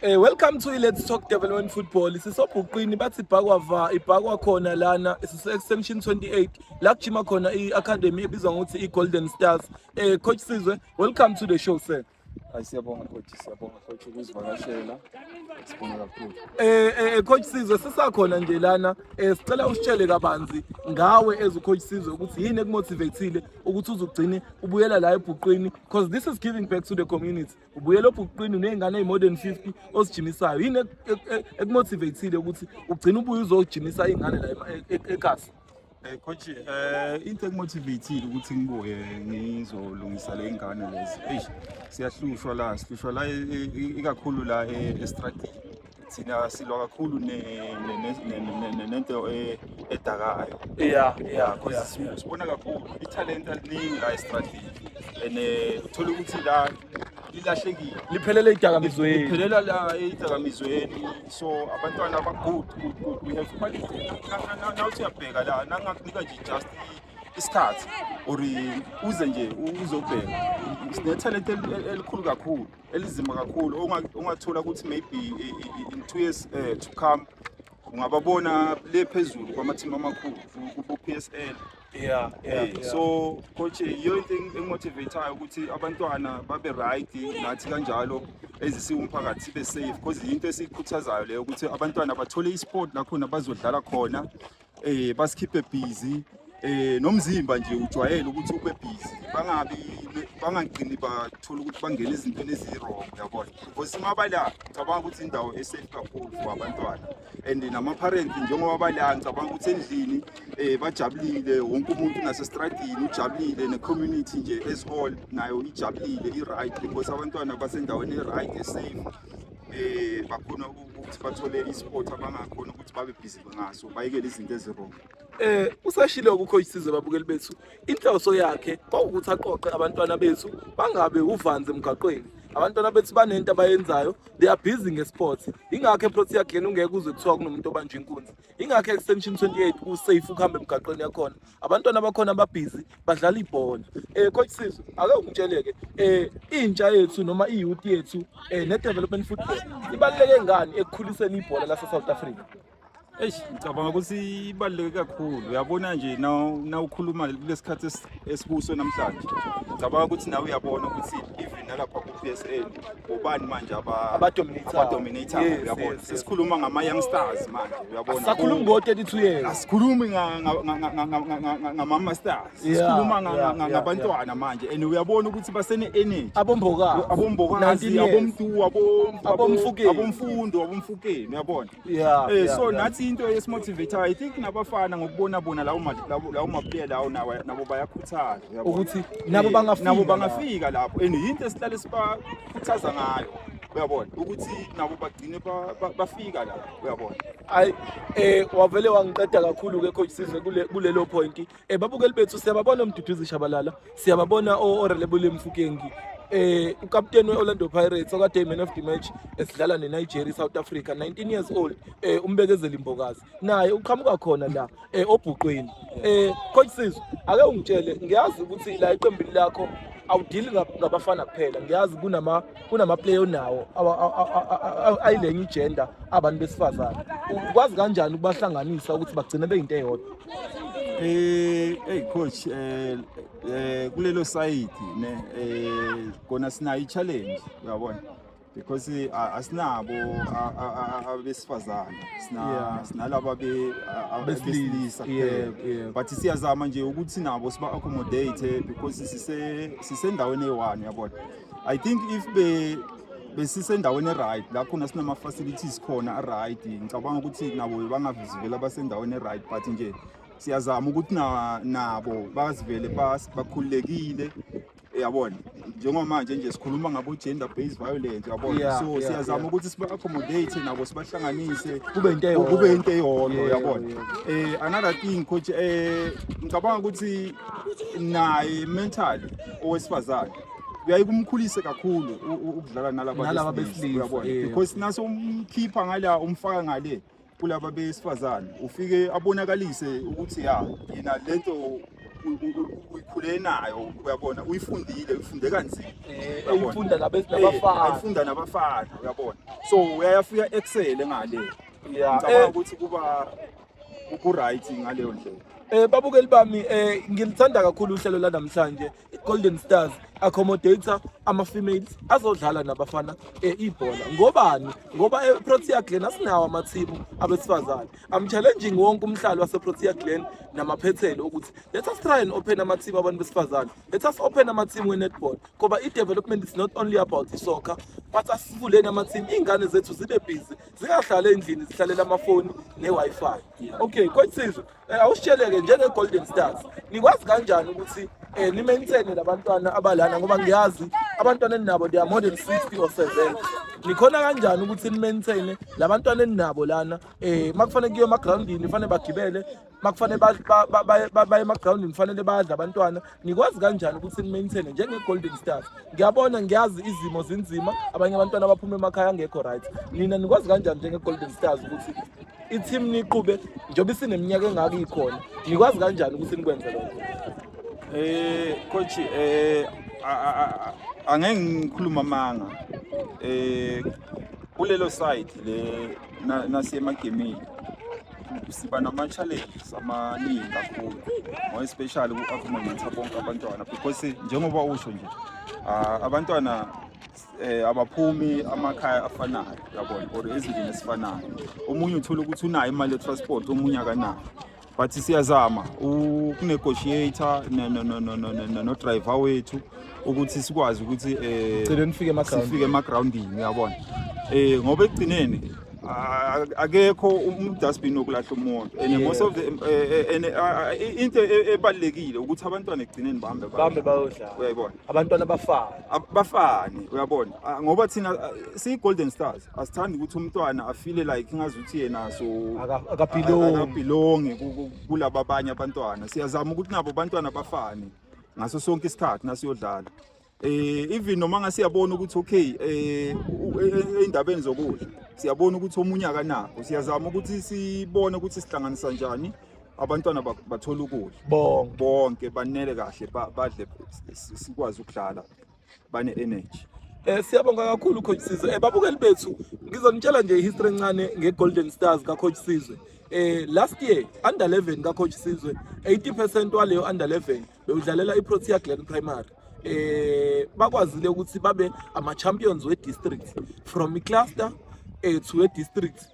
Welcome to Let's Talk Development Football. Sisobhuqini, bathi ibhakwa va ibhakwa khona lana, sise Extension 28 la kujima khona i-academy ebizwa ngokuthi i-Golden Stars. Coach Sizwe, welcome to the show, sir. Hayi, siyabonga coach, siyabonga coach ukuzivakashela. Sibonga kakhulu. Coach Sizwe, sisakhona nje lana, sicela usitshele kabanzi ngawe as uCoach Sizwe ukuthi yini ekumotivateile ukuthi uzugcine ubuyela la ebhuqini, because this is giving back to the community. Ubuyela ebhuqini uney'ngane eyi-more than 50 ozijimisayo. Yini ekumotivateile ukuthi ugcine ubuye uzojimisa iy'ngane la ekasi? Coach, into ekumotivateile ukuthi ngibuye ngizolungisa le ngane lezi. Eish, siyahlushwa la, sihlushwa la ikakhulu la estradini. Thina silwa kakhulu nento edakayo. Because sibona kakhulu ithalente aliningi la estradini. And uthola ukuthi la lilahlekile. Liphelele ey'dakamizweni. Liphelela la ey'dakamizweni, so abantwana aba-good, good, good. We have quality. Nawuthi uyabheka la, nangakunika nje just isikhathi or uze nje uzobheka, sinethalente elikhulu kakhulu, elizima kakhulu, ongathola ukuthi maybe in 2 years to come ungababona le phezulu kwamathimu amakhulu ku-PSL. So coach, yiyo into engimotivateayo ukuthi abantwana babe right, nathi kanjalo ezisiwumphakathi sibe safe, because yinto esiyikhuthazayo leyo ukuthi abantwana bathole isport la khona bazodlala khona, basikhiphe busy, nomzimba nje ujwayele ukuthi ube busy, bangabi bangagcini bathola ukuthi bangene ezintweni ezi-wrong, uyabona, because mabala ngicabanga ukuthi indawo esafe kakhulu for abantwana and nama-parent njengoba bala, ngicabanga ukuthi endlini bajabulile, wonke umuntu nasestradini ujabulile, ne-community nje as whole nayo ijabulile, i-right, because abantwana basendaweni e-right, e-safe, bakhona ukuthi bathole isport abangakhona ukuthi babe busy ngaso, bayekele izinto ezi-wrong. Usashilo uCoach Sizwe, babukeli bethu, inhloso yakhe kwawukuthi aqoqe abantwana bethu bangabe uvanzi emgaqweni. Abantwana bethu banento abayenzayo, they are busy ngesports. Ingakho eProtea Glen ungeke uzwe kuthiwa kunomuntu obanjwe inkunzi. Ingakho Extension 28 ku-safe ukuhamba emgaqweni yakhona. Abantwana bakhona babhizi badlala ibhola. Coach Sizwe, ake ungitsheleke intsha yethu noma i-youth yethu ne-development football ibaluleke ngani ekukhuliseni ibhola lase South Africa? Eish, ngicabanga ukuthi ibaluleke kakhulu. Uyabona nje na ukhuluma kulesikhathi esikuso namhlanje. Ngicabanga ukuthi nawe uyabona ukuthi even nalapha ku PSL obani manje aba Abadominate. Abadominate, uyabona. Sesikhuluma ngama youngsters manje, uyabona. Sakhuluma ngo-32 years. Asikhulumi ngama masters. Sikhuluma ngabantwana manje and uyabona ukuthi basene energy. Abombokazi. Abombokazi, 19 years. Abomtu, Abomfukeni. Abomfundo, abomfukeni, uyabona. So nathi into esimotivate, I think nabafana ngokubona bona lawo ma-player lawo nabo bayakhuthaza, uyabona. Ukuthi nabo bangafika nabo lapho. Bangafika lapho and yinto esihlale sibakhuthaza ngayo, uyabona, ukuthi nabo bagcine bafika lapho, uyabona. Ayi, wavele wangiqeda kakhulu ke Coach Sizwe kulelo point. Babukeli bethu, siyababona uMduduzi Shabalala, siyababona oRelebohile Mofokeng. Ukapteni weOrlando Pirates okade man of the match esidlala neNigeria, South Africa, 19 years old, uMbekezeli Mbokazi. Naye uqhamuka khona la obhuqweni. Coach Sizwe, ake ungitshele, ngiyazi ukuthi la eqembini lakho awudili ngabafana kuphela. Ngiyazi kunama player onawo ayilenye igender, abantu besifazane. Ukwazi kanjani ukubahlanganisa ukuthi bagcine beyinto eyodwa? Hey coach, kulelo side ne kona sinayo i-challenge, uyabona, because asinabo abesifazane, sina sinalaba Besilisa. besilisa kuphela. But siyazama nje ukuthi nabo siba accommodate because sisendaweni eyi-one, uyabona. I think if be besisendaweni e-right la khona sinama-facilities khona a-right, ngicabanga ukuthi nabo bangavizivela basendaweni e-right, but nje siyazama ukuthi nabo bazivele bakhululekile, uyabona, njengamanje nje sikhuluma ngabo gender based violence, uyabona. So siyazama ukuthi siba accommodate nabo, sibahlanganise. Kube into eyodwa. Kube into eyodwa, uyabona. Another thing coach, ngicabanga ukuthi naye mentally owesifazane uyaye kumkhulise kakhulu ukudlala nalaba nalaba besilisa, besilisa, uyabona, because naso umkhipha ngala umfaka ngale kulaba besifazane, ufike abonakalise ukuthi ya yena lento uyikhule nayo, uyabona, uyifundile, uyifunde kanzima. Uyabona? Eyifunda nabafana. Ayifunda nabafana, uyabona, so uyayafika excel ngale. Ngicabanga ukuthi kuba ku-right ngaleyo ndlela. Babukeli bami, ngilithanda kakhulu uhlelo lanamhlanje. I-Golden Stars accommodate ama-females azodlala nabafana ibhola. Ngobani? Ngoba e-Protea Glen asinawo amathimu abesifazane. I'm challenging wonke umhlali wase-Protea Glen namaphethelo ukuthi let us try and open amathimu abantu besifazane. Let us open amathimu we-netball. Ngoba i-development is not only about i-soccer, but asivuleni amathimu, iy'ngane zethu zibe busy, zingahlali endlini zihlalela amafoni ne-Wi-Fi. Okay, Coach Sizwe, awusitsheleke njenge-Golden Stars, nikwazi kanjani ukuthi ni-maintain labantwana abalana, ngoba ngiyazi abantwana eninabo, they are more than 60 or 70. Nikhona kanjani ukuthi ni-maintain labantwana eninabo lana, makufanele kuyiwe emagrawundini, kufanele bagibele, makufanele baye emagrawundini, kufanele badle abantwana? Nikwazi kanjani ukuthi ni-maintain njenge-Golden Stars? Ngiyabona, ngiyazi izimo zinzima, abanye abantwana abaphuma emakhaya angekho right. Nina nikwazi kanjani njenge-Golden Stars ukuthi i-team niqhube njengoba isineminyaka engaka ikhona? Nikwazi kanjani ukuthi nikwenze lokho? Coach, angeke ngikhuluma amanga. Kulelo side le nasemagemini siba nama challenges amaningi kakhulu, more especially ku-accommodate bonke abantwana, because njengoba usho nje, abantwana abaphumi amakhaya afanayo, uyabona, or ezindlini esifanayo. Omunye uthola ukuthi unayo imali ye-transport, omunye akanayo, but siyazama ukunegotiate no-driver wethu ukuthi sikwazi ukuthi Gcine nifike emagroundini. Sifike emagroundini, uyabona, ngoba ekugcineni akekho umdustbin wokulahla umuntu, and most of the and into ebalulekile ukuthi abantwana ekugcineni bahambe bahambe bayodlala. Uyayibona? Abantwana bafana. Bafane, uyabona. Ngoba thina siyi-Golden Stars asithandi ukuthi umntwana afile like ingazuthi yena so Akabelongi. Akabelongi kulaba abanye abantwana. Siyazama ukuthi nabo abantwana bafane ngaso sonke isikhathi nasiyodlala. Even noma ngasiyabona ukuthi okay, ey'ndabeni zokudla siyabona ukuthi omunye akanakho, siyazama ukuthi sibone ukuthi sihlanganisa njani abantwana bathole ukudla. Bonke. Bonke banele kahle, badle, sikwazi ukudlala bane energy. Siyabonga kakhulu, Coach Sizwe. Babukeli bethu, ngizonitshela nje history encane ngeGolden Stars kaCoach Sizwe. Last year under 11 kaCoach Sizwe, 80% waleyo under 11 bewudlalela iProtea Glen Primary. Bakwazile ukuthi babe ama champions we district, from i-cluster to a district.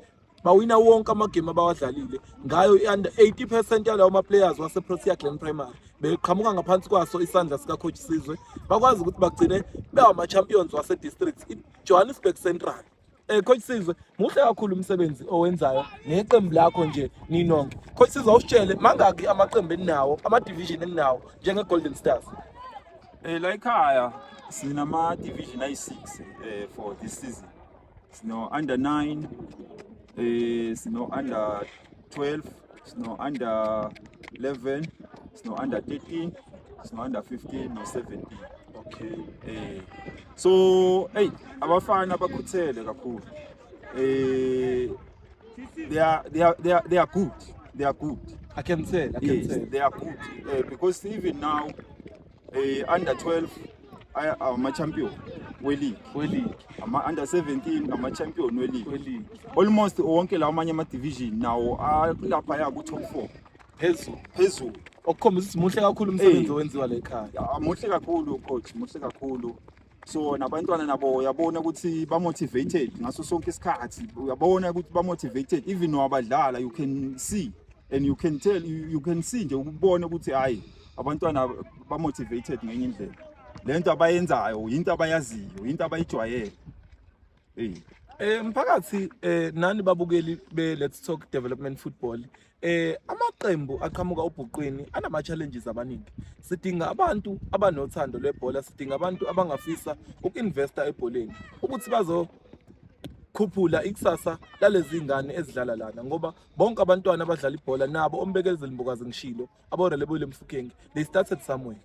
Bawina wonke amagame abawadlalile ngayo i-under. 80% yalawo ma-players wase-Protea Glen Primary beqhamuka ngaphansi kwaso isandla sika-Coach Sizwe. Bakwazi ukuthi bagcine bewama-champions wase-district, i-Johannesburg Central. Coach Sizwe, muhle kakhulu umsebenzi owenzayo neqembu lakho nje ninonke. Coach Sizwe, awusitshele, mangaki amaqembu eninawo, ama-division eninawo njenge-Golden Stars? La ekhaya sinama division ayi-6 for this season. Sino under 9, sino under 12, sino under 11, sino under 13, sino under 15 no 17. So hey, abafana bakhuthele kakhulu. They are they are good. They are good. I can tell, I can tell. They are good. Because even now, under 12 ama champion we league. We-league. Ama under 17 ama champion we league. We-league. Almost wonke lawo amanye ama division nawo lapha ya ku top 4. Phezulu. Phezulu. Okukhombisa ukuthi muhle kakhulu umsebenzi owenziwa la ekhaya. Ya, muhle kakhulu, coach, muhle kakhulu. So nabantwana nabo uyabona ukuthi ba motivated ngaso sonke isikhathi. Uyabona ukuthi ba motivated even wabadlala, you can see and you can tell, you can see nje ukubona ukuthi hayi, abantwana ba motivated ngenye indlela. Lento abayenzayo into abayaziyo, into abayijwayele. Mphakathi, nani babukeli be Let's Talk Development Football, amaqembu aqhamuka ubhuqwini anama challenges amaningi. Sidinga abantu abanothando lwebhola, sidinga abantu abangafisa uku-investa ebholeni ukuthi bazo khuphula ikusasa lalezi ngane ezidlala lana, ngoba bonke abantwana abadlala ibhola nabo oMbekezeli Mbokazi, ngishilo, aboRelebohile Mofokeng, they started somewhere.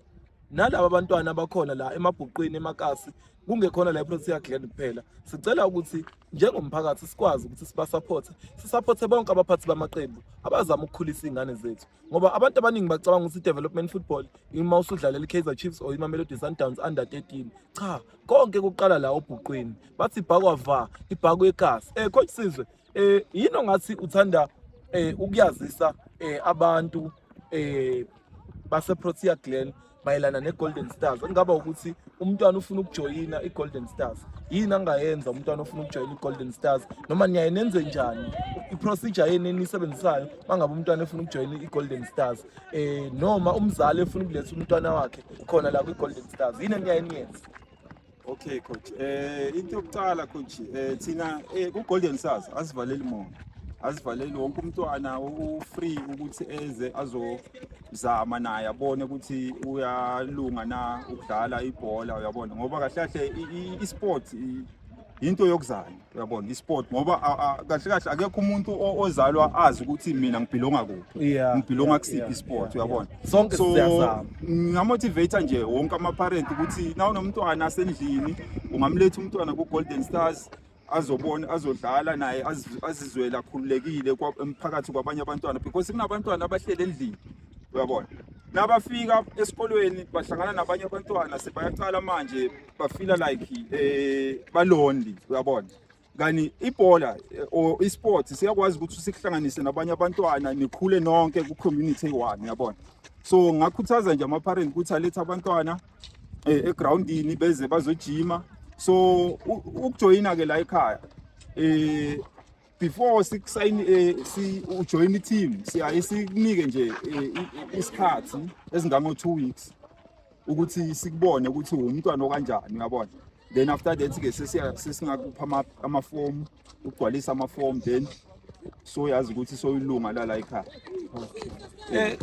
Nalaba bantwana abakhona la emabhuqwini emakasi, kungekhona la eProtea Glen kuphela, sicela ukuthi njengomphakathi sikwazi ukuthi sibasupport, sisupport bonke abaphathi bamaqembu abazama ukukhulisa iy'ngane zethu, ngoba abantu abaningi bacabanga ukuthi i-development football ima usudlalela i-Kaizer Chiefs or iMamelodi Sundowns under 13. Cha, konke kuqala la obhuqwini. Bathi ibhakwa va ibhakwe ekasi. Coach Sizwe, yini ongathi uthanda ukuyazisa abantu base Protea Glen mayelana ne-Golden Stars? Engaba ukuthi umntwana ufuna ukujoyina i-Golden Stars, yini angayenza umntwana ofuna ukujoyina i-Golden Stars, noma niyaye nenze njani, i-procedure yeni eniyisebenzisayo mangabe umntwana efuna ukujoyina i-Golden Stars, noma umzali efuna ukuletha umntwana wakhe khona la kwi-Golden Stars, yini eniyaye niyenze? Okay coach, into yokuqala coach, thina ku Golden Stars asivaleli muntu. Asivaleli, wonke umntwana u free ukuthi eze azozama naye, abone ukuthi uyalunga na ukudlala ibhola, uyabona, ngoba kahle kahle i-sport into yokuzala, uyabona, i-sport, ngoba kahle kahle akekho umuntu ozalwa azi ukuthi mina ngibelonga kuphi, ngibelonga kusiphi i-sport, uyabona. Sonke So siyazama. Ngingamotivate nje wonke ama-parent ukuthi na unomntwana asendlini, ungamletha umntwana ku-Golden Stars, azobona, azodlala naye, azizwele akhululekile emphakathi kwabanye abantwana, because kunabantwana abahleli endlini, uyabona, nabafika esikolweni bahlangana nabanye abantwana, sebayaqala manje bafeela like balonely, uyabona. Kani ibhola or isport siyakwazi ukuthi sikuhlanganise nabanye abantwana, nikhule nonke ku-community eyi-one, uyabona. So ngakhuthaza nje ama-parent ukuthi alethe abantwana egroundini, beze bazojima. So ukujoyina ke la ekhaya, before sikusayini, si ujoin i-team, siyaye sikunike nje isikhathi esingango 2 weeks ukuthi sikubone ukuthi umntwana okanjani, uyabona. Then after that ke sesingakupha amafomu, ugcwalisa amafomu, then soyazi ukuthi soyilunga la ekhaya.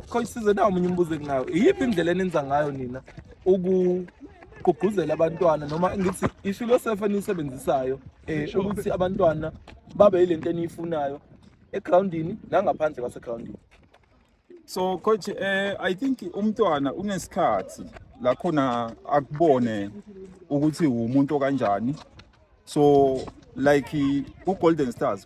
Coach Sizwe, nawo omunye umbuzo enginawo: iyiphi indlela enenza ngayo nina ukugqugquzela abantwana, noma ngithi ifilosofi eniyisebenzisayo ukuthi abantwana babe yilento eniyifunayo egroundini nangaphandle kwasegroundini? So coach, I think umntwana unesikhathi la khona akubone ukuthi umuntu okanjani. So like ku Golden Stars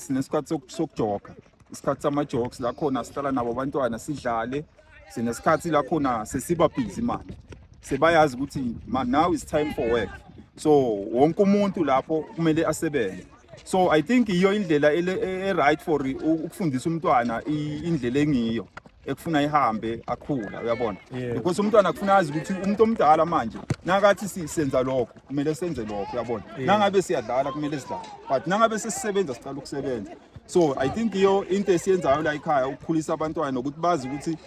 sinesikhathi sokujoka, isikhathi sama jokes, la khona sihlala nabo abantwana sidlale. Sinesikhathi la khona sesiba busy manje, sebayazi ukuthi now is time for work, so wonke umuntu lapho kumele asebenze. So I think iyo indlela e-right for ukufundisa umntwana indlela engiyo ekufuna ihambe akhula, uyabona, because umntwana kufuna azi ukuthi umuntu omdala manje nakathi senza lokho, kumele senze lokho, uyabona. Nangabe siyadlala, kumele sidlale, but nangabe sesisebenza, siqala ukusebenza. So I think iyo into esiyenzayo la ekhaya ukukhulisa abantwana nokuthi bazi ukuthi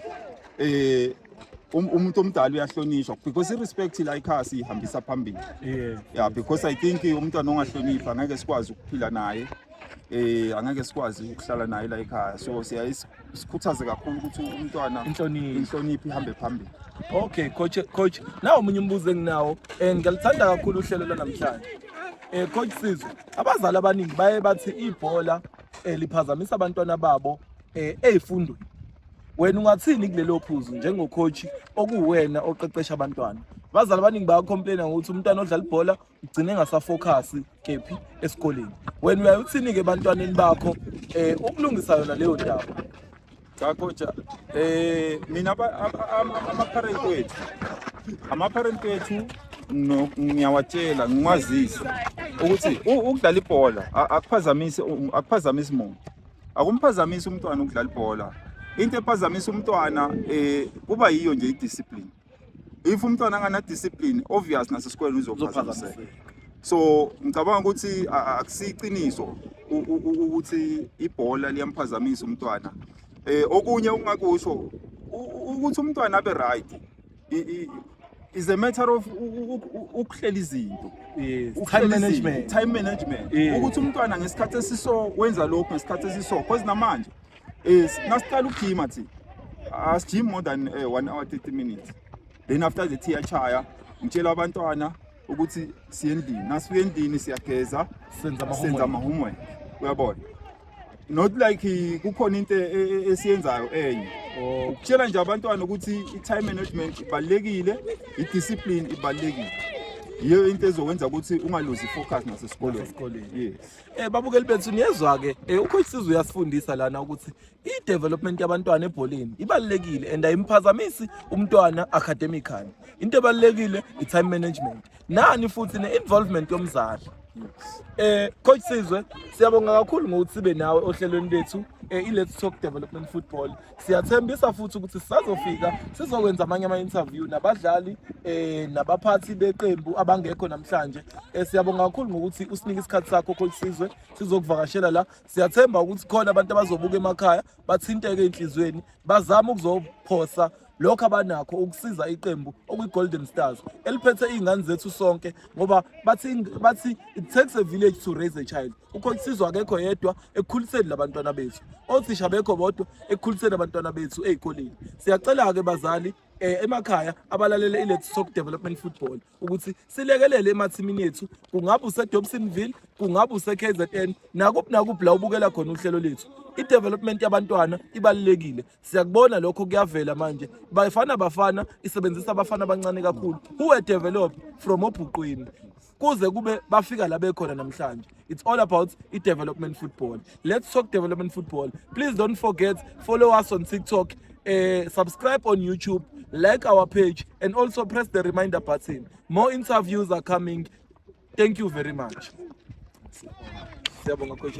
umuntu omdala uyahlonishwa, because i-respect la ekhaya siyihambisa phambili. Yeah, because I think umntwana ongahloniphi angeke sikwazi ukuphila naye, angeke sikwazi ukuhlala naye la ekhaya. So siyaye sikhuthaze kakhulu ukuthi umntwana Inhlonipho. Inhlonipho ihambe phambili. Okay coach, nawo omunye umbuzo enginawo, ngiyalithanda kakhulu uhlelo lwanamhlanje. Coach Sizwe, abazali abaningi baye bathi ibhola liphazamisa abantwana babo ezifundweni. Wena ungathini kulelo phuzu njengocoach okuwena oqeqesha abantwana? Abazali abaningi bayacomplaina ngokuthi umntwana odlala ibhola ugcine engasafocus kephi esikoleni. Wena uyaye uthini ke ebantwaneni bakho ukulungisa yona leyo ndaba? Cha coach, mina ama-parent wethu ngiyawatshela, ngiwazise ukuthi ukudlala ibhola akuphazamisi muntu, akumphazamisi umntwana ukudlala ibhola. Into ephazamisa umntwana kuba yiyo nje i-discipline. If umntwana angana discipline, obvious nasesikoleni uzophazamiseka. So ngicabanga ukuthi akusiqiniso ukuthi ibhola liyamphazamisa umntwana. Okunye okungakusho ukuthi umntwana abe right is a matter of ukuhlela izinto. Ukuhlela Time izinto, management. Time management, ukuthi umntwana ngesikhathi esiso wenza lokhu, ngesikhathi esiso, because namanje nasiqala ukujima thi asijimi more than 1 hour 30 minutes. Then after the iyachaya, ngitshela abantwana ukuthi siye endlini. Nasifika endlini siyageza, Senza ama senza ama-homework, uyabona. Not like kukhona into esiyenzayo enye. Ukutshela nje abantwana ukuthi i-time management ibalulekile, i-discipline ibalulekile. Yiyo into ezokwenza ukuthi ungaluzi i-focus nasesikolweni. Nasesikolweni. Yes. Babukeli bethu, niyezwa ke, uCoach Sizwe uyasifundisa lana ukuthi i-development yabantwana ebholeni ibalulekile and ayimphazamisi umntwana academically. Into ebalulekile i-time management. Nani futhi ne-involvement yomzali. Coach Sizwe, siyabonga kakhulu ngokuthi sibe nawe ohlelweni lethu, i-Let's Talk Development Football. Siyathembisa futhi ukuthi sisazofika sizokwenza amanye ama-interview nabadlali, nabaphathi beqembu abangekho namhlanje. Siyabonga kakhulu ngokuthi usinike isikhathi sakho, Coach Sizwe, sizokuvakashela la. Siyathemba ukuthi khona abantu abazobuka emakhaya bathinteke enhliziyweni, bazame ukuzophosa lokho abanakho ukusiza iqembu okuyi-Golden Stars eliphethe iy'ngane zethu sonke, ngoba bathi it takes a village to raise a child. UCoach Sizwe akekho yedwa ekukhuliseni labantwana bethu, othisha bekho bodwa ekukhuliseni abantwana bethu ey'koleni. Siyacela-ke bazali emakhaya abalalele i-Let's Talk Development Football ukuthi silekelele emathimini ethu, kungabe use-Dobsonville, kungabe use-KZN, nakuphi nakuphi la ubukela khona uhlelo lethu. I-development yabantwana ibalulekile, siyakubona lokho kuyavela manje. Bafana Bafana isebenzisa abafana abancane kakhulu who were developed from obhuqwini kuze kube bafika la bekhona namhlanje. It's all about i-development football. Let's Talk Development Football. Please don't forget, follow us on TikTok, subscribe on YouTube, like our page and also press the reminder button. More interviews are coming. Thank you very much. Siyabonga, coach.